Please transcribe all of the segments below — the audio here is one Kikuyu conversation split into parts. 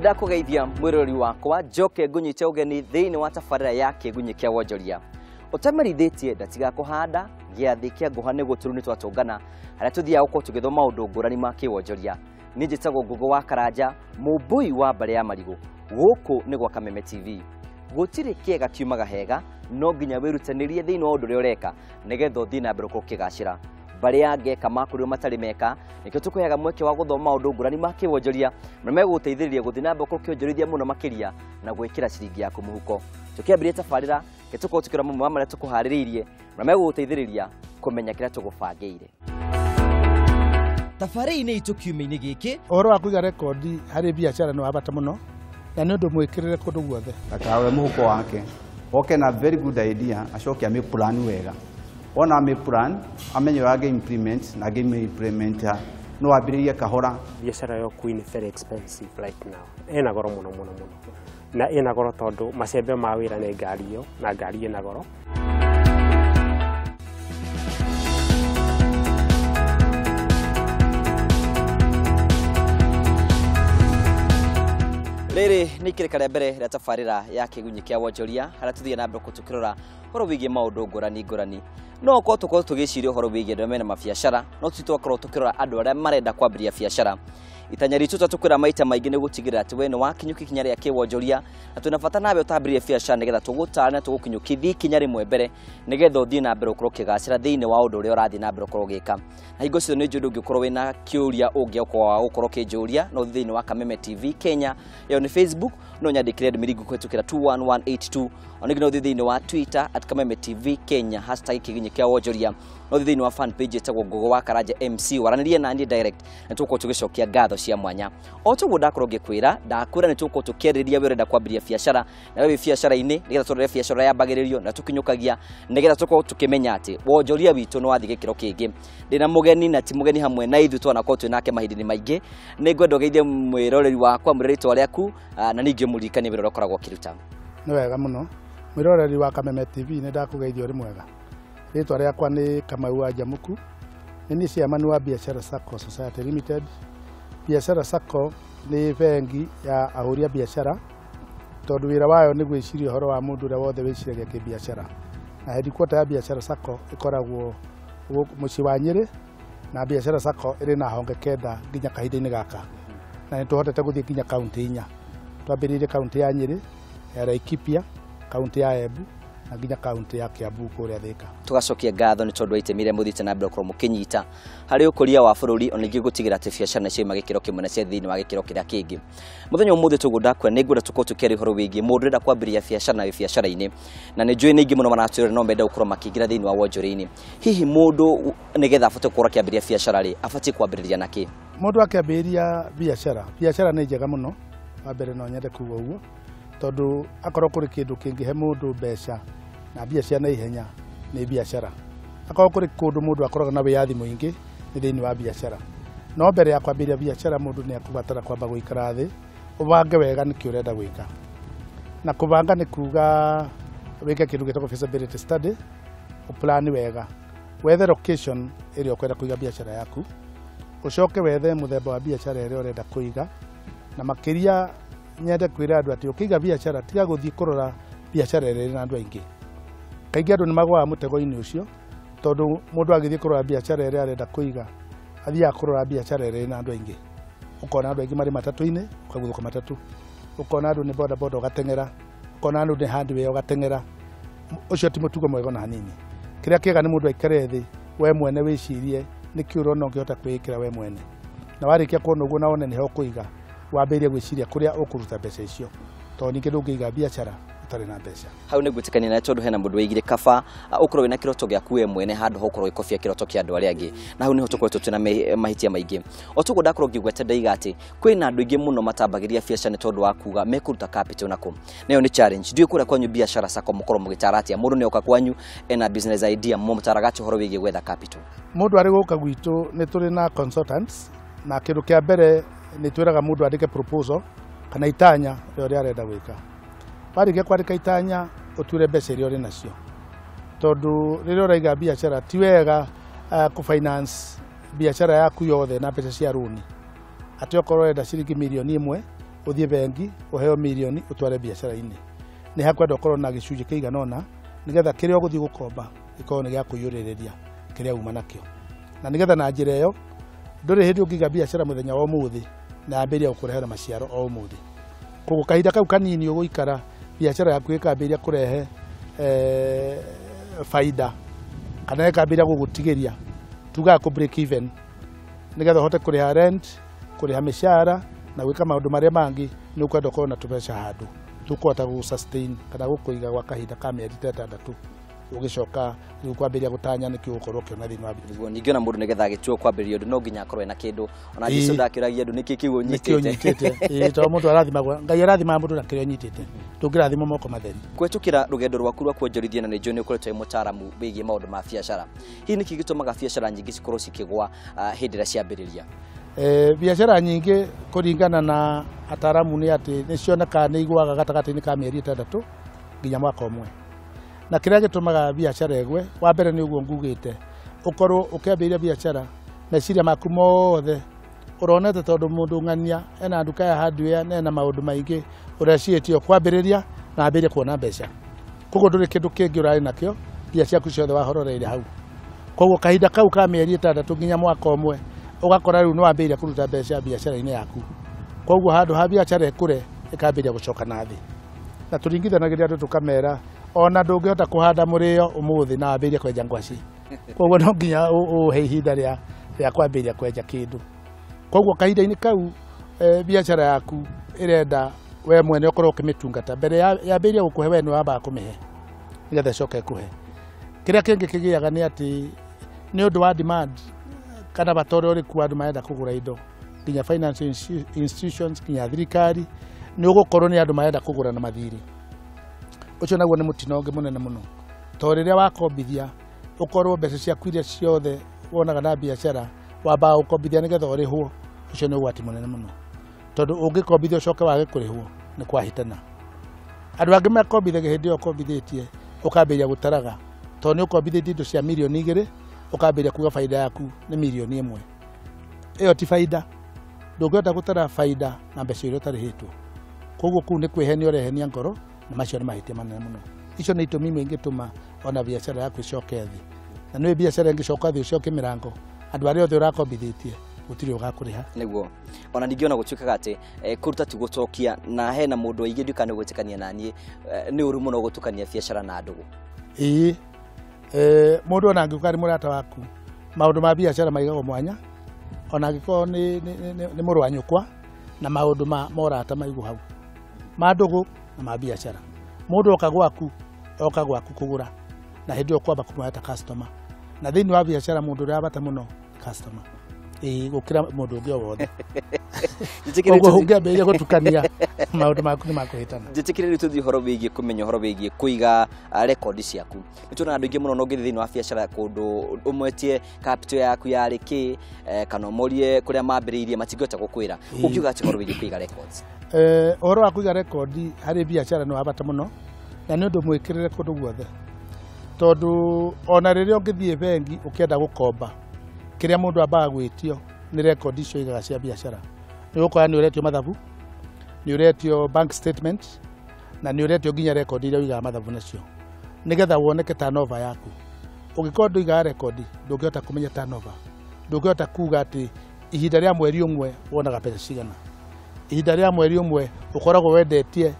Nĩndakũgeithia mwĩroreri wakwa njoke ngũnyite ũgeni thĩinĩ wa tabarĩra ya Kĩgunyĩ kĩa Wonjoria. Ũtamerithĩtie ndatiga kũhanda gĩathĩ kĩa ngũha nĩ gũtũru nĩ twatũngana harĩa tũthiaga gũkorwo tũgĩthoma maũndũ ngũrani ma kĩwonjoria. Niĩ njĩtagwo Ngũgũ wa Karanja, mũmbũi wa mbarĩ ya marigũ. Gũkũ nĩ gwa Kameme TV. Gũtirĩ kĩega kiumaga hega, no nginya wĩrutanĩrie thĩinĩ wa ũndũ ũrĩa ũreka nĩgetha ũthiĩ na mbere gũkorwo ũkĩgacĩra. Mbarĩ ya ngeka makũrĩo matarĩ meka nĩkĩo tũkũheaga mweke wa gũthoma maũndũ ngũrani ma kĩwonjoria marĩa megũgũteithĩrĩria gũthiĩ na mbere gũkorwo ũkĩonjorithia mũno makĩria na gwĩkĩra ciringi yaku mũhuko. Tũkĩambĩrĩria tabarĩra nĩ tũkorwo tũkĩrora mamwe ma marĩa tũkũharĩrĩirie marĩa megũgũteithĩrĩria kũmenya kĩrĩa tũgũbangĩire. Tabarĩra-inĩ itũ kiumia-inĩ gĩkĩ, ũhoro wa kũiga rekondi harĩ biacara nĩ wa bata mũno na nĩ ũndũ mwĩkĩrĩre kũndũ guothe. Ndakawe mũhuko wake oke na very good idea acoke amĩ plan wega. Wona amĩ plan amenye ũrĩa angĩ implement na angĩ implement no ambĩrĩrie kahora. Biacara ya ũkui nĩ very expensive right now, ĩna goro mũno mũno mũno, na ĩna goro tondũ macembe ma wĩra nĩ ngari ĩyo na ngari ĩna goro. Rĩrĩ nĩ ikĩrĩka rĩa mbere rĩa tabarĩra ya Kĩgunyĩ kĩa Wonjoria harĩa tũthiĩ na mbere tũkĩrora ũhoro wĩgiĩ maũndũ ngũrani ngũrani. No okorwo tũkorwo tũgĩciria ũhoro wĩgiĩ andũ arĩa mena mabiacara, no tũthiĩ tũgakorwo tũkĩrora andũ arĩa marenda kwambĩrĩria biacara. Itanya ritũ tũkwĩra maita maingĩ nĩ gũtigĩrĩra atĩ we nĩ wakinyũkia ikinya rĩa kĩwonjoria na twĩna bata nawe ũtambĩrĩrie biacara nĩgetha tũgũtare na tũgũkinyũkithie ikinya rĩmwe mbere nĩgetha ũthiĩ na mbere ũkorwo ũkĩgacĩra thĩinĩ wa ũndũ ũrĩa ũrathiĩ na mbere ũkorwo ũgĩka. Na hingo ciothe nĩ njũĩ ndũngĩkorwo wĩna kĩũria ũngĩkorwo gũkorwo ũkĩnjũria, no ũthiĩ thĩinĩ wa Kameme TV Kenya, ĩyo nĩ Facebook, no nyandĩkĩre ndũmĩrĩri kũhĩtũkĩra 21182. Ona ningĩ no ũthiĩ thĩinĩ wa Twitter at Kameme TV Kenya hashtag Kĩgunyĩ kĩa Wonjoria, no ũthiĩ thĩinĩ wa fan page ĩtagwo Ngũgũ wa Karanja MC, waranĩrie na niĩ direct na tũgũkorwo tũgĩcokia ngatho cia mwanya. O toguo ndakorwo ngĩkwĩra, ndakwĩra nĩ tũgũkorwo tũkĩarĩrĩria we ũrenda kwambĩrĩria biacara na we wĩ biacara-inĩ nĩgetha tũrore biacara yambagĩrĩrio na tũkinyũkagia nĩgetha tũkorwo tũkĩmenya atĩ wonjoria witũ nĩ wathiĩ gĩkĩro kĩngĩ. Ndĩna mũgeni na ti mũgeni hamwe na ithuĩ twanakorwo twĩ nake mahinda-inĩ maingĩ. Nĩ ngwenda ũgeithie mwĩroreri wakwa, mwĩre rĩtwa rĩaku na ningĩ ũmũririkanie wĩra ũrĩa ũkoragwo ũkĩruta. Nĩ wega mũno mwĩroreri wa Kameme TV, nĩ ndakũgeithia ũrĩ mwega. Rĩtwa rĩakwa nĩ Kamau wa Njamuku, nĩ niĩ chairman wa Biashara Sacco Society Limited. Biashara Sacco nĩ bengi ya ahũri a biacara tondũ wĩra wayo nĩ gwĩciria ũhoro wa mũndũ ũrĩa wothe wĩciragia kĩbiacara. Na headquarter ya Biashara Sacco ĩkoragwo mũciĩ wa Nyĩrĩ, na Biashara Sacco ĩrĩ na honge kenda nginya kahinda-inĩ gaka, na nĩ tũhotete gũthiĩ nginya kaunti inya. Twambĩrĩirie kaunti ya Nyĩrĩ, ya Laikipia, kaunti ya Embu na nginya kaunti ya Kiambu kũrĩa Thika. Tũgacokia ngatho nĩ tondũ wa itemi rĩrĩa mũthiĩte na mbere gũkorwo mũkĩnyita harĩ ũkũria wa bũrũri, ona ningĩ gũtigĩrĩra atĩ biacara nĩ ciauma gĩkĩro kĩmwe na cia thĩinĩ wa gĩkĩro kĩrĩa kĩngĩ. Mũthenya ũmũthĩ tũguo ndakwĩra nĩ ngwenda tũkorwo tũkĩaria ũhoro wĩgiĩ mũndũ ũrenda kwambĩrĩria biacara na wĩ biacara-inĩ, na nĩ njũĩ nĩ aingĩ mũno maratwĩrora no menda gũkorwo makĩingĩra thĩinĩ wa wonjoria-inĩ. Hihi mũndũ nĩgetha abote gũkorwo akĩambĩrĩria biacara rĩ, abatiĩ kwambĩrĩria na kĩ? Mũndũ akĩambĩrĩria biacara, biacara nĩ njega mũno, wa mbere no nyende kuga ũguo tondũ akorwo kũrĩ kĩndũ kĩngĩhe mũndũ mbeca na mbia cia naihenya nĩ biacara. Akorwo kũrĩ kũndũ mũndũ akoragwo na wĩyathi mũingĩ nĩ thĩinĩ wa biacara. No mbere ya kwambĩrĩria biacara mũndũ nĩ akũbatara kwamba gũikara thĩ ũbange wega nĩkĩ ũrenda gwĩka. Na kũbanga nĩ kuga wĩke kĩndũ gĩtagwo feasibility study, ũplani wega, wethe location ĩrĩa ũkwenda kũiga biacara yaku, ũcoke wethe mũthemba wa biacara ĩrĩa ũrenda kũiga, na makĩria nyende kwĩra andũ atĩ ũkĩiga biacara tiga gũthiĩ kũrora biacara ĩrĩa ĩrĩ na andũ aingĩ. Kaingĩ andũ nĩ magũaga mũtego-inĩ ũcio tondũ mũndũ agĩthiĩ kũrora biacara ĩrĩa arenda kũiga athiaga kũrora biacara ĩrĩa ĩrĩ na andũ aingĩ. Ũkona andũ aingĩ marĩ matatũ-inĩ ũkaguthũka matatũ, ũkona andũ nĩ bodaboda ũgateng'era, ũkona andũ nĩ hardware ũgateng'era. Ũcio ti mũtugo mwega ona hanini. Kĩrĩa kĩega nĩ mũndũ aikare thĩ we mwene wĩcirie nĩkĩ ũrona ũngĩhota kwĩĩkĩra we mwene, na warĩkia kuona ũguo na wone nĩho ũkũiga wambĩrĩrie gwĩciria kũrĩa ũkũruta mbeca icio, tondũ ningĩ ndũngĩiga biacara ũtarĩ na mbeca. Hau nĩ ngwĩtĩkania nawe tondũ hena mũndũ waigire kaba ũkorwo wĩna kĩroto gĩaku we mwene handũ ha ũkorwo ũgĩkobia kĩroto kĩa andũ arĩa angĩ, na hau nĩho tũkoretwo twĩna mahĩtia maingĩ. O toguo ndakorwo ngĩgweta ndaiga atĩ kwĩna andũ aingĩ mũno matambagĩria biacara nĩ tondũ wa kuga mekũruta capital nakũ, na ĩyo nĩ challenge. Ndiũĩ kũrĩa kwanyu Biashara Sacco mũkorwo mũgĩtara atĩa mũndũ nĩoka kwanyu ena business idea, mũmũtaraga atĩa ũhoro wĩgiĩ gwetha capital? Mũndũ arĩ gũka gwitũ nĩ tũrĩ na consultants, na kĩndũ kĩa mbere nĩ twĩraga mũndũ andĩke proposal kana itanya rĩa ũrĩa arenda gwĩka. Warĩkia kwandĩka itanya ũture mbeca iria ũrĩ nacio, tondũ rĩrĩa ũraiga biacara ti wega kũ finance biacara yaku yothe na mbeca cia rũni. Atĩ okorwo ũrenda ciringi mirioni ĩmwe Ũthiĩ bengi ũheo mirioni ũtware biacara-inĩ, nĩ hakwenda ũkorwo na gĩcunjĩ kĩigana ũna nĩgetha kĩrĩa ũgũthiĩ gũkomba gĩkorwo nĩ gĩa kũiyũrĩrĩria kĩrĩa uma nakĩo, na nĩgetha na njĩra ĩyo ndũrĩ hĩndĩ ũngĩiga biacara mũthenya wa ũmũthĩ na yambĩrĩria gũkũrehera maciaro o ũmũthĩ. Koguo kahinda kau kanini ũgũikara biacara yaku ĩkambĩrĩria kũrehe baida kana ĩkambĩrĩria gũgũtigĩria, tugaga kũ break even, nĩgetha ũhote kũrĩha rent, kũrĩha mĩcara na gwĩka maũndũ marĩa mangĩ, nĩ ũkwenda ũkorwo na tũbeca handũ tũkũhota gũ sustain kana gũkũiga gwa kahinda ka mĩeri ta 6, ũgĩcoka rĩu kwambĩrĩria gũtanya nĩkĩo ũgũkorwo ũkĩona thĩinĩ wa biacara. Nĩguo ningĩ ona mũndũ nĩgetha agĩtua kwambĩrĩria ũndũ no nginya akorwo ena kĩndũ. Ona Jesũ ndakĩũragia andũ nĩkĩ kĩu Nĩkĩo ũnyitĩte. Ũnyitĩte. Ĩĩ, tondũ mũndũ arathimagwo, Ngai arathimaga mũndũ na kĩrĩa ũnyitĩte, ndũngĩrathimwo moko matheri. Kũhetũkĩra rũgendo rwaku rwa kuonjorithia, na nĩ njũĩ nĩ ũkoretwo wĩ mũtaaramu wĩgiĩ maũndũ ma biacara, hihi nĩkĩ gĩtũmaga biacara nyingĩ cikorwo cikĩgwa hĩndĩ ĩrĩa ciambĩrĩria? Biacara nyingĩ kũringana na ataramu nĩ atĩ nĩ cionekaga nĩ igũaga gatagatĩ-inĩ ka mĩeri 6 nginya mwaka 1. Na kĩrĩa gĩtũmaga biacara ĩgwe, wa mbere nĩ ũguo ngugĩte, ũkorwo ũkĩambĩrĩria biacara meciria maku mothe ũronete tondũ mũndũ ng'ania ena nduka ya hardware na ena maũndũ maingĩ, ũrecirĩtie kwambĩrĩria na ambĩrĩrie kuona mbeca, koguo ndũrĩ kĩndũ kĩngĩ ũrarĩ nakĩo, mbia ciaku ciothe wahororeire hau. Koguo kahinda kau ka mĩeri 6 nginya mwaka 1 ũgakora rĩu nĩ wambĩrĩria kũruta mbeca biacara-inĩ yaku, koguo handũ ha biacara ĩkũre ĩkambĩrĩria gũcoka na thĩ. Na tũringithanagĩria andũ tũkamera ona ndũngĩhota kũhanda mũrĩo ũmũthĩ na wambĩrĩrie kwenja ngwaci, koguo no nginya ũhe ihinda rĩa kwambĩrĩria kwenja kĩndũ. Koguo kahinda-inĩ kau biacara yaku ĩrenda we mwene ũkorwo ũkĩmĩtungata mbere yambĩrĩria gũkũhe, we nĩ wambaga kũmĩhe nĩgetha ĩcoke ĩkũhe. Kĩrĩa kĩngĩ kĩgĩaga nĩ atĩ nĩ ũndũ wa demand kana bata ũrĩa ũrĩ kuo, andũ marenda kũgũra indo, nginya financial institutions, nginya thirikari, nĩ ũgũkorwo nĩ andũ marenda kũgũra na mathirĩ. Ũcio naguo nĩ mũtino ũngĩ mũnene mũno, tondũ rĩrĩa wakombithia ũkorwo mbeca ciaku iria ciothe wonaga na biacara wambaga gũkombithia nĩgetha ũrĩhwo, ũcio nĩ ũgwati mũnene mũno, tondũ ũngĩkombithia ũcoke wage kũrĩhwo nĩ kwahĩtana. Andũ angĩ makombithagia hĩndĩ ĩyo ũkombithĩtie ũkambĩrĩria gũtaraga, tondũ nĩ ũkombithĩtie indo cia mirioni 2, ũkambĩrĩria kuga baida yaku nĩ mirioni 1. Ĩyo ti baida, ndũngĩhota gũtara baida na mbeca iria ũtarĩhĩtwo. Koguo kũu nĩ kwĩhenia ũrehenia ngoro, na macio nĩ mahĩtia manene mũno. Icio nĩ itũmi imwe ingĩtũma ona biacara yaku ĩcoke thĩ. Na nĩ biacara ĩngĩcoka thĩ ũcoke mĩrango, andũ arĩa othe ũrakombithĩtie gũtirĩ ũgakũrĩha. Nĩguo ona ningĩ ona gũtuĩkaga atĩ kũruta ti gũcokia, na hena mũndũ aingĩ ndiũka nĩ gwĩtĩkania na niĩ, nĩ ũru mũno gũtukania biacara na ndũgũ. Ĩĩ, mũndũ ona angĩũka arĩ mũrata waku, maũndũ ma biacara maigagwo mwanya, ona angĩkorwo nĩ mũrũ wa nyũkwa, na maũndũ ma morata maigwo hau, ma ndũgũ na ma biacara. Mũndũ oka gwaku, oka gwaku kũgũra, na hĩndĩ ĩyo kwamba kũmuoya ta customer. Na thĩinĩ wa biacara mũndũ ũrĩa wa bata mũno nĩ customer, ĩĩ, gũkĩra mũndũ ũngĩ o wothe. Koguo ũngĩambĩrĩria gũtukania maũndũ maku nĩ makũhĩtana. Njĩtĩkĩre rĩu tũthiĩ ũhoro wĩgiĩ kũmenya ũhoro wĩgiĩ kũiga rekondi ciaku. Nĩ tuonaga andũ aingĩ mũno no ũngĩthiĩ thĩinĩ wa biacara kũndũ ũmwetie capital yaku yarĩ kĩ, kana ũmorie kũrĩa mambĩrĩirie, matingĩhota gũkwĩra. Ũngiuga atĩa ũhoro wĩgiĩ kũiga records? Ũhoro wa kũiga rekondi harĩ biacara nĩ wa bata mũno, na nĩ ũndũ mwĩkĩrĩre kũndũ guothe, tondũ ona rĩrĩa ũngĩthiĩ bengi ũkĩenda gũkomba, kĩrĩa mũndũ ambaga gwĩtio nĩ rekondi icio ũigaga cia biacara. Nĩ ũgũkora nĩ ũretio mathabu, nĩ ũretio bank statement, na nĩ ũretio nginya rekondi iria ũigaga mathabu nacio, nĩgetha woneke turnover yaku. Ũngĩkorwo ndũigaga rekondi, ndũngĩhota kũmenya turnover, ndũngĩhota kuga atĩ ihinda rĩa mweri 1 wonaga mbeca cigana, ihinda rĩa mweri 1 ũkoragwo wendetie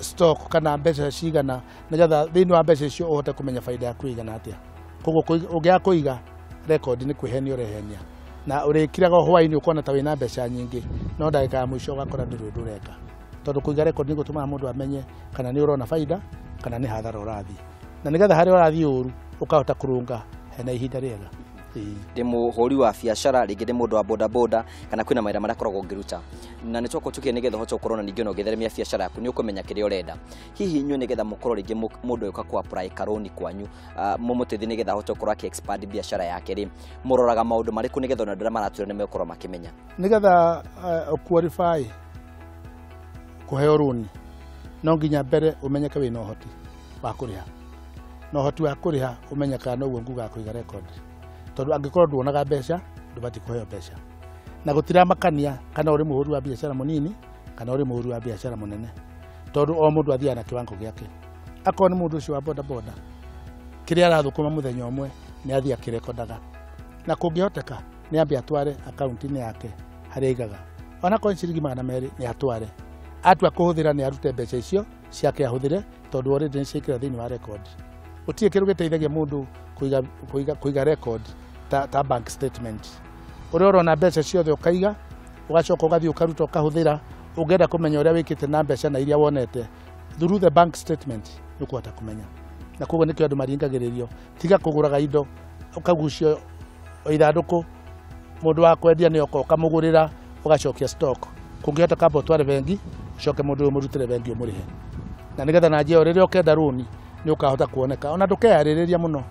stock kana mbeca cigana, nĩgetha thĩinĩ wa mbeca icio ũhote kũmenya baida yaku ĩigana atĩa. Koguo ũngĩaga kũiga rekondi nĩ kwĩhenia ũrehenia, na ũrĩkiraga o hwaĩ-inĩ ũkona ta wĩna mbeca nyingĩ, no ndagĩka ya mũico ũgakora ndũrĩ ũndũ ũreka, tondũ kũiga rekondi nĩ gũtũmaga mũndũ amenye kana nĩ ũrona baida kana nĩ hathara ũrathiĩ, na nĩgetha harĩa ũrathiĩ ũru ũkahota kũrũnga hena ihinda rĩega. Ndĩ mũhũri wa biacara, rĩngĩ ndĩ mũndũ wa bodaboda, kana kwĩna mawĩra marĩa ngoragwo ngĩruta, na nĩ twakorwo tũkĩria nĩgetha ũhote gũkorwo na ningĩ ona ũgĩtheremia biacara yaku nĩ ũkũmenya kĩrĩa ũrenda. Hihi inyuĩ nĩgetha mũkorwo rĩngĩ mũndũ ũka kũ apply karũni kwanyu, mũmũteithie nĩgetha ahote gũkorwo akĩ expand biacara yake rĩ, mũroraga maũndũ marĩkũ nĩgetha ona andũ arĩa maratwĩra nĩ megũkorwo makĩmenya? Nĩgetha qualify kũheo rũni, no nginya mbere ũmenyeke wĩna ũhoti wa kũrĩha, na ũhoti wa kũrĩha ũmenyekaga noguo ngugaga kũiga rekondi, tondũ angĩkorwo nduonaga mbeca ndũbatiĩ kũheo mbeca, na gũtiramakania kana ũrĩ mũhũri wa biacara mũnini kana ũrĩ mũhũri wa biacara mũnene, tondũ o mũndũ athiaga na kĩwango gĩake. Akorwo nĩ mũndũ ũcio wa bodaboda, kĩrĩa arathũkũma mũthenya ũmwe nĩ athiĩ akĩrekondaga, na kũngĩhoteka nĩ ambe atware akaunti-inĩ yake harĩa aigaga, onakorwo nĩ ciringi 200 nĩ atware. Atua kũhũthĩra nĩ arute mbeca icio ciake ahũthĩre, tondũ already nĩ ciaingĩra thĩinĩ wa record. Gũtirĩ kĩndũ gĩteithagia mũndũ kũiga record ta bank statement. Ũrĩa ũrona mbeca ciothe ũkaiga, ũgacoka ũgathiĩ ũkaruta ũkahũthĩra. Ũngĩenda kũmenya ũrĩa wĩkĩte na mbeca na iria wonete through the bank statement, nĩ ũkũhota kũmenya. Na koguo nĩkĩo andũ maringagĩrĩrio, tiga kũgũraga indo ũkagucio ithandũkũ, mũndũ wa kwendia nĩ oka ũkamũgũrĩra ũgacokia stock. Kũngĩhota kamba ũtware bengi, ũcoke mũndũ ũyũ ũmũrutĩre bengi ũmũrĩhe, na nĩgetha na njĩra ĩyo rĩrĩa ũkenda rũni nĩ ũkahota kuoneka. Ona ndũkeyarĩrĩria mũno,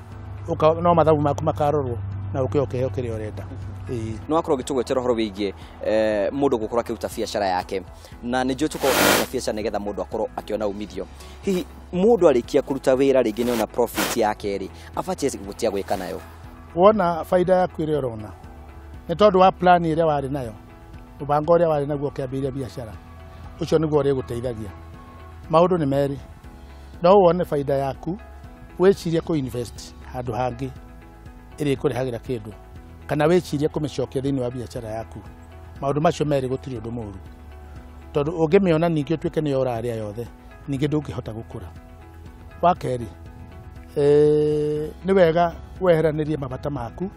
no mathabu maku makarorwo na ũke ũkĩheo kĩrĩa ũrenda. Nĩ wakorwo ũgĩtũgwetera ũhoro wĩgiĩ mũndũ gũkorwo akĩruta biacara yake, na nĩ njũĩ tũkorwo tũkĩruta biacara nĩgetha mũndũ akorwo akĩona umithio. Hihi mũndũ arĩkia kũruta wĩra rĩngĩ nĩona profit yake rĩ, abatiĩ gũtia gwĩka nayo? Wona baida yaku ĩrĩa ũrona nĩ tondũ wa plan ĩrĩa warĩ nayo, mũbango ũrĩa warĩ naguo ũkĩambĩrĩria biacara, ũcio nĩguo ũrĩgũteithagia. Maũndũ nĩ merĩ, no wone baida yaku wĩcirie kũ invest handũ hangĩ ĩrĩa ĩkũrehagĩra kĩndũ, kana wĩcirie kũmĩcokia thĩinĩ wa biacara yaku. Maũndũ macio merĩ gũtirĩ ũndũ mũũru, tondũ ũngĩmĩona ningĩ ũtuĩke nĩyo ũrarĩa yothe, ningĩ ndũngĩhota gũkũra. Wa kerĩ, nĩ wega weheranĩrie mabata maku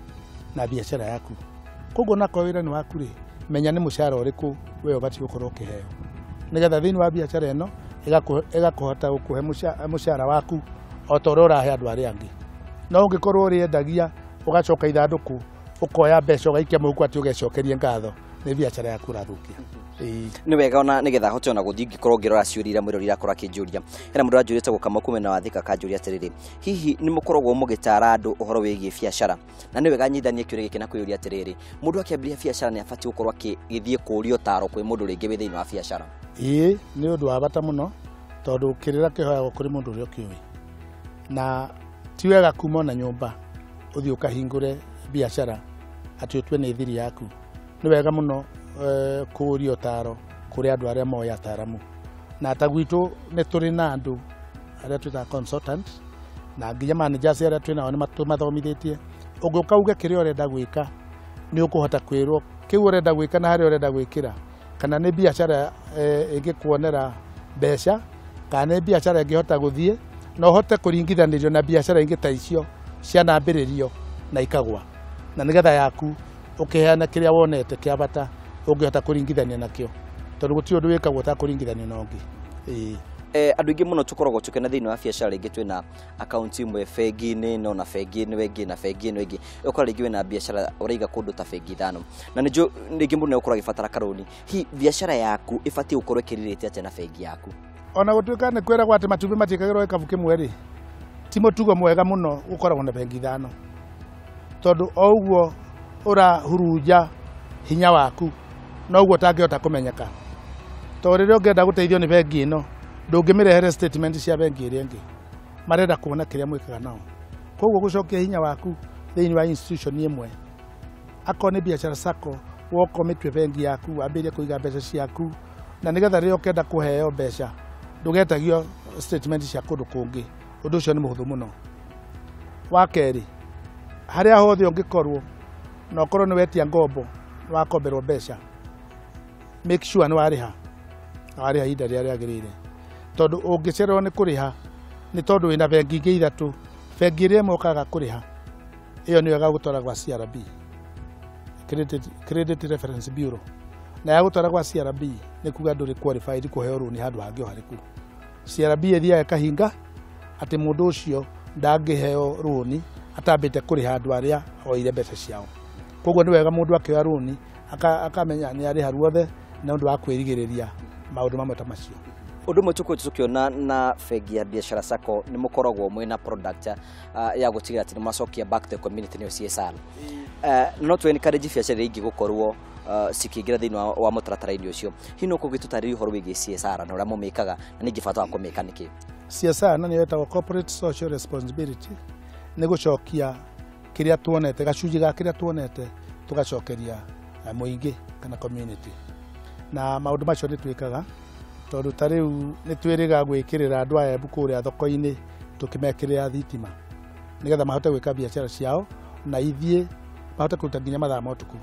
na biacara yaku. Koguo onakorwo wĩra nĩ waku rĩ, menya nĩ mũcara ũrĩkũ we ũbatiĩ gũkorwo ũkĩheo, nĩgetha thĩinĩ wa biacara ĩno ĩgakũhota gũkũhe mũcara waku o ta ũrĩa ũrahe andũ arĩa angĩ. No ũngĩkorwo ũrĩendagia ũgacoka ithandũkũ ũkoya mbeca ũgaikia mũhuko atĩ ũgecokerie ngatho, nĩ biacara yaku ũrathũkia. Nĩ wega ona nĩgetha hote ona gũthiĩ ngĩkorwo ngĩrora ciũria iria mwĩrori irakorwo akĩnjũria. Hena mũndũ ũranjũria etagwo Kamau kumena wa Thika, akanjũria atĩrĩrĩ, hihi nĩ mũkoragwo mũgĩtara andũ ũhoro wĩgiĩ biacara? Na nĩ wega nyithanie kĩũria gĩkĩ na kwĩyũria atĩrĩrĩ, mũndũ akĩambĩrĩria biacara nĩ abatiĩ gũkorwo agĩthiĩ kũũria ũtaro kwĩ mũndũ rĩngĩ wĩ thĩinĩ wa biacara? Ĩĩ, nĩ ũndũ wa bata mũno, tondũ kĩrĩra kĩhoyagwo kũrĩ mũndũ ũrĩa ũkĩũĩ. Na ti wega kuma ona nyũmba ũthiĩ ũkahingũre biacara atĩ ũtue nĩ thiri yaku. Nĩ wega mũno kũũria ũtaro kũrĩ andũ arĩa moĩ ataramu. Na ta gwitũ nĩ tũrĩ na andũ arĩa twĩtaga consultant, na nginya managers arĩa twĩ nao nĩ tũmathomithĩtie. Ũngĩũka uge kĩrĩa ũrenda gwĩka, nĩ ũkũhota kwĩrwo kĩu ũrenda gwĩka na harĩa ũrenda gwĩkĩra, kana nĩ biacara ĩngĩkuonera mbeca, kana nĩ biacara ĩngĩhota gũthiĩ, na ũhote kũringithanĩrio na biacara ingĩ ta icio cianambĩrĩrio na ikagwa, na nĩgetha yaku ũkĩheana kĩrĩa wonete kĩa bata ũngĩhota kũringithania nakĩo, tondũ gũtirĩ ũndũ wĩkagwo ũtakũringithania na ũngĩ. Andũ aingĩ mũno tũkoragwo tũkĩona thĩinĩ wa biacara rĩngĩ twĩna akaunti ĩmwe bengi-inĩ no na bengi ĩno ĩngĩ na bengi ĩno ĩngĩ, ũkora rĩngĩ wĩna biacara ũraiga kũndũ ta bengi 5, na nĩ njũĩ rĩngĩ mũndũ nĩ egũkorwo agĩbatara karũni. Hihi biacara yaku ĩbatiĩ gũkorwo ĩkĩrirĩte atĩa na bengi yaku? Ona gũtuĩka nĩ kwĩragwo atĩ matumbĩ matiĩkagĩrwo gĩkabu kĩmwe rĩ, ti mũtugo mwega mũno gũkoragwo na bengi 5, tondũ o ũguo ũrahurunja hinya waku noguo ũtangĩhota kũmenyeka. Tondũ rĩrĩa ũngĩenda gũteithio nĩ bengi ĩno, ndũngĩmĩrehere statement cia bengi ĩrĩa ĩngĩ, marenda kuona kĩrĩa mwĩkaga nao. Koguo gũcokia hinya waku thĩinĩ wa institution ĩmwe, akorwo nĩ biacara sacco, woka ũmĩtue bengi yaku, wambĩrĩrie kũiga mbeca ciaku, na nĩgetha rĩrĩa ũkenda kũheo mbeca ndũgetagio statement cia kũndũ kũngĩ. Ũndũ ũcio nĩ mũhũthũ mũno. Wa kerĩ, harĩa hothe ũngĩkorwo na ũkorwo nĩ wetia ngombo, nĩ wakomberwo mbeca, make sure nĩ warĩha, na warĩha ihinda rĩrĩa rĩagĩrĩire. Tondũ ũngĩcererwo nĩ kũrĩha nĩ tondũ wĩna bengi ingĩ 3, bengi ĩrĩa ĩmwe ũkaga kũrĩha ĩyo nĩyo ĩgagũtwara gwa CRB, Credit Reference Bureau. Na yagũtwara gwa CRB nĩ kuga ndũrĩ qualified kũheo rũni handũ hangĩ o harĩkũ. CRB ĩthiaga ĩkahinga atĩ mũndũ ũcio ndangĩheo rũni atambĩte kũrĩha andũ arĩa oire mbeca ciao. Koguo nĩ wega mũndũ akĩoya rũni akamenya nĩ arĩha ruothe na ũndũ wa kwĩrigĩrĩria maũndũ mamwe ta macio. Ũndũ ũmwe tũkoretwo tũkĩona na bengi ya biacara sacco nĩ mũkoragwo mwĩna product ya gũtigĩrĩra atĩ nĩ mwacokia back to the community, nĩyo CSR. No tũ encourage biacara iria ingĩ gũkorwo cikĩingĩra thĩinĩ wa mũtaratara-inĩ ũcio. Hihi no ũkorwo ũgĩtũtarĩria ũhoro wĩgiĩ CSR na ũrĩa mũmĩkaga, na ningĩ bata wa kũmĩka nĩkĩ? CSR na nĩyo ĩtagwo corporate social responsibility, nĩ gũcokia kĩrĩa tuonete, gacunjĩ ga kĩrĩa tuonete tũgacokeria mũingĩ kana community. Na maũndũ macio nĩ twĩkaga tondũ ta rĩu nĩ twĩrĩga gwĩkĩrĩra andũ aya Embu kũrĩa thoko-inĩ tũkĩmekĩrĩra thitima nĩgetha mahote gwĩka biacara ciao na ithiĩ mahote kũruta nginya mathaa ma ũtukũ.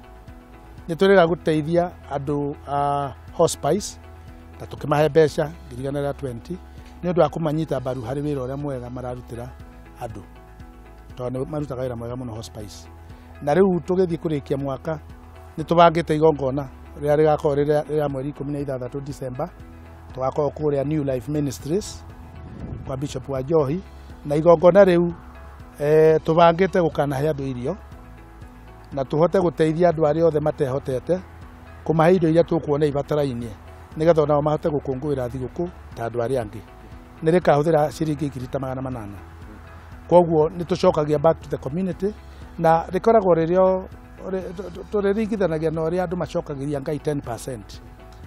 Nĩ twĩrĩga gũteithia andũ a hospice na tũkĩmahe mbeca 120,000 nĩ ũndũ wa kũmanyita mbaru harĩ wĩra ũrĩa mwega mararutĩra andũ tondũ nĩ marutaga wĩra mwega mũno hospice. Na rĩu tũgĩthiĩ kũrĩkia mwaka nĩ tũbangĩte igongona rĩrĩa rĩgakorwo rĩrĩa mweri 16 December, tũgakorwo kũrĩa New Life Ministries kwa Bishop wa Njohi, na igongona rĩu tũbangĩte gũkanahe andũ irio na tũhote gũteithia andũ arĩa othe matehotete kũmahe indo iria tũkuona ibatarainie nĩgetha onao mahote gũkũngũĩra thigũkũ ta andũ arĩa angĩ. Nĩ rĩkahũthĩra ciringi 800,000. Koguo nĩ tũcokagia back to the community na rĩkoragwo rĩrĩo tũrĩringithanagia na ũrĩa andũ macokagĩria Ngai 10%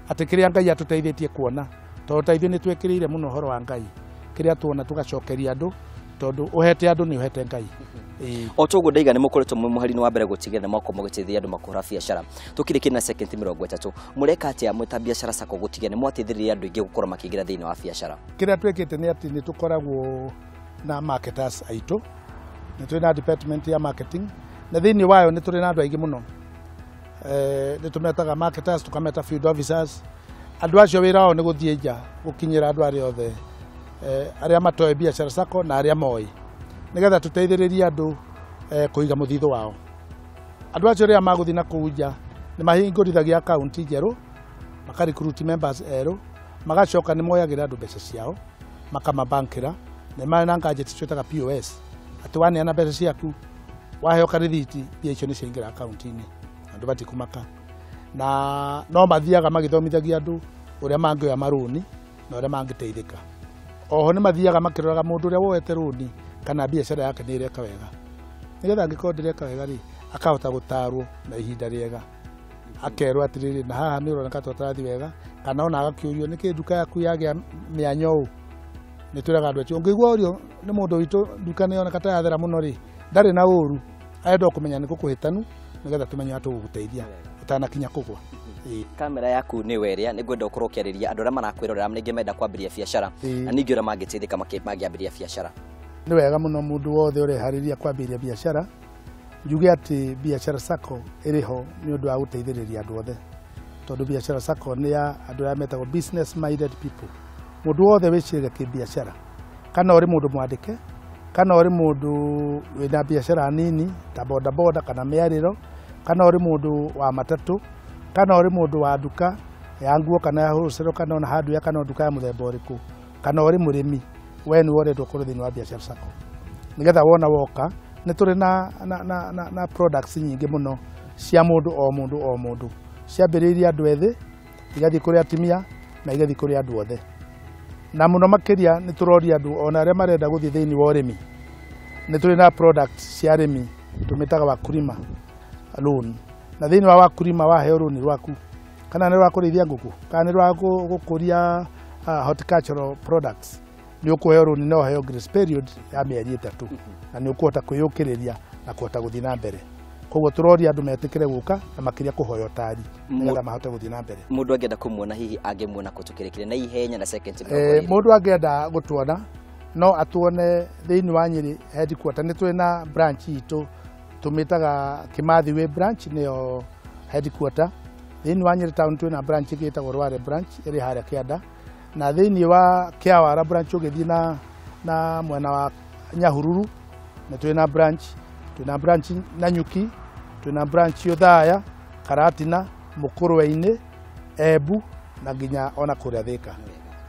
atĩ kĩrĩa Ngai atũteithĩtie kuona, tondũ ta ithuĩ nĩ twĩkĩrĩire mũno ũhoro wa Ngai, kĩrĩa tuona tũgacokeria andũ tondũ ũhete andũ nĩ ũhete Ngai. O toguo ndaiga nĩ mũkoretwo mwĩ mũhari-inĩ wa mbere gũtigĩrĩra mwakorwo mũgĩteithia andũ makũhũra biacara. Tũkĩrĩkia na second 30, mũreka atĩa mwĩ ta Biashara Sacco gũtigĩrĩra nĩ mwateithĩrĩria andũ aingĩ gũkorwo makĩingĩra thĩinĩ wa biacara? Kĩrĩa twĩkĩte nĩ atĩ nĩ tũkoragwo na marketers aitũ, nĩ tũrĩ na department ya marketing na thĩinĩ wayo nĩ tũrĩ na andũ aingĩ mũno. Nĩ tũmetaga marketers, tũkameta field officers. Andũ acio wĩra wao nĩ gũthiĩ nja gũkinyĩra andũ arĩa othe arĩa matoĩ Biashara Sacco na arĩa moĩ, nĩgetha tũteithĩrĩrie andũ kũiga mũthithũ wao. Andũ acio rĩrĩa magũthiĩ na kũu nja nĩ mahingũrithagia akaunti njerũ, makarecruit members erũ, magacoka nĩ moyagĩra andũ mbeca ciao makamabankĩra, na marĩ na gadget twĩtaga POS, atĩ waneana mbeca ciaku waheo karĩthiti, mbia icio nĩ ciaingĩra akaunti-inĩ, andũ matikũmaka. Na no mathiaga magĩthomithagia andũ ũrĩa mangĩoya marũni na ũrĩa mangĩteithĩka. Oho nĩ mathiaga makĩroraga mũndũ ũrĩa woete rũni kana biacara yake nĩ ĩreka wega, nĩgetha angĩkorwo ndĩreka wega rĩ, akahota gũtarwo na ihinda rĩega, akerwo atĩrĩrĩ, na haha nĩ ũroneka ta ũtarathiĩ wega, kana ona agakĩũrio nĩkĩ nduka yaku yagĩa mĩanya ũũ. Nĩ twĩraga andũ acio ũngĩigua ũrio nĩ mũndũ witũ nduka nĩ yoneka ta yathera mũno rĩ, ndarĩ na ũru, arenda kũmenya nĩ kũkũhĩtanu nĩgetha tũmenye ũrĩa tũgũgũteithia ũtanakinya kũgwa. Kamera yaku nĩ weria, nĩ ngwenda ũkorwo ũkĩarĩria andũ arĩa marakwĩrorera ningĩ menda kwambĩrĩria biacara na ningĩ ũrĩa mangĩteithĩka mangĩambĩrĩria biacara. Nĩ wega mũno mũndũ wothe ũreharĩria kwambĩrĩria biacara, njuge atĩ Biashara Sacco ĩrĩ ho nĩ ũndũ wa gũteithĩrĩria andũ othe, tondũ Biashara Sacco nĩ ya andũ arĩa metagwo business minded people. Mũndũ wothe wĩciragia kĩbiacara, kana ũrĩ mũndũ mwandĩke, kana ũrĩ mũndũ wĩna biacara nini ta boda boda kana mĩarĩro, kana ũrĩ mũndũ wa matatũ, kana ũrĩ mũndũ wa nduka ya nguo kana ya wholesale kana ona hardware kana nduka ya mũthemba ũrĩkũ, kana ũrĩ mũrĩmi, we nĩwe ũrendwo ũkorwo thĩinĩ wa Biashara Sacco, nĩgetha wona woka nĩ tũrĩ na products nyingĩ mũno cia mũndũ o mũndũ o mũndũ, ciambĩrĩirie andũ ethĩ, igathiĩ kũrĩ atumia na igathiĩ kũrĩ andũ othe. Na mũno makĩria nĩ tũroria andũ ona arĩa marenda gũthiĩ thĩinĩ wa ũrĩmi, nĩ tũrĩ na products cia arĩmi tũmĩtaga Wakulima loan, na thĩinĩ wa Wakulima waheo rũni rwaku, kana nĩ rwa kũrĩithia ngũkũ, kana nĩ rwa gũkũria horticultural products, nĩ ũkũheo rũni na ũheo grace period ya mĩeri 3, na nĩ ũkũhota kwĩyũkĩrĩria na kũhota gũthiĩ na mbere. Koguo tũroria andũ metĩkĩre gũka na makĩria kũhoya ũtari nĩgetha mahote gũthiĩ na mbere. Mũndũ angĩenda kũmuona hihi angĩmuona kũ tũkĩrĩkĩre na ihenya na second 20. Mũndũ angĩenda gũtuona no atuone thĩinĩ wa Nyĩrĩ headquarter, nĩ tũrĩ na branch itũ tũmĩtaga Kimathi Way branch, nĩyo headquarter. Thĩinĩ wa Nyĩrĩ town twĩna branch ĩngĩ ĩtagwo Rware branch ĩrĩ harĩa kĩanda, na thĩinĩ wa Kĩawara branch ũgĩthiĩ na mwena wa Nyahururu nĩ twĩna branch, twĩna branch Nanyuki, twĩna branch Othaya, Karatina, Mũkũrwe-inĩ, Embu na nginya ona kũrĩa Thĩka.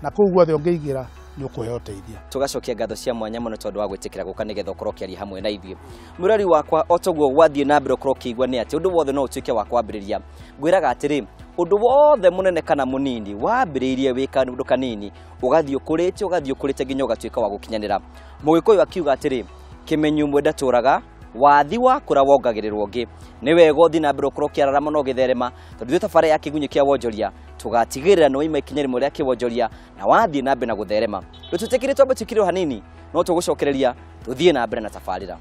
Na kũu guothe ũngĩingĩra nĩ ũkũheo ũteithio. Tũgacokia ngatho cia mwanya mũno tondũ wa gwĩtĩkĩra gũka nĩgetha ũkorwo ũkĩaria hamwe na ithuĩ. Mũrori wakwa, o toguo gwathiĩ na mbere ũkorwo ũkĩigua nĩ atĩ ũndũ wothe no ũtuĩke wa kwambĩrĩria. Ngwĩraga atĩrĩ, ũndũ wothe mũnene kana mũnini wambĩrĩirie wĩ kaũndũ kanini, ũgathiĩ ũkũrĩte, ũgathiĩ ũkũrĩte nginya ũgatuĩka wa gũkinyanĩra. Mũgĩkũyũ akiuga atĩrĩ, kĩmenyi ũmwe ndatũraga, wathi wakũra wongagĩrĩrwo ũngĩ. Nĩ wega ũthiĩ na mbere ũkorwo ũkĩararama na ũgĩtherema, tondũ ithuĩ tabarĩra ya Kĩgunyĩ kĩa Wonjoria tũgatigĩrĩra nĩ waima ikinya rĩmwe rĩa kĩwonjoria na wathiĩ na mbere na gũtherema. Rĩu tũtĩkĩrĩ twambe tũkire o hanini, no tũgũcokereria tũthiĩ na mbere na tabarĩra.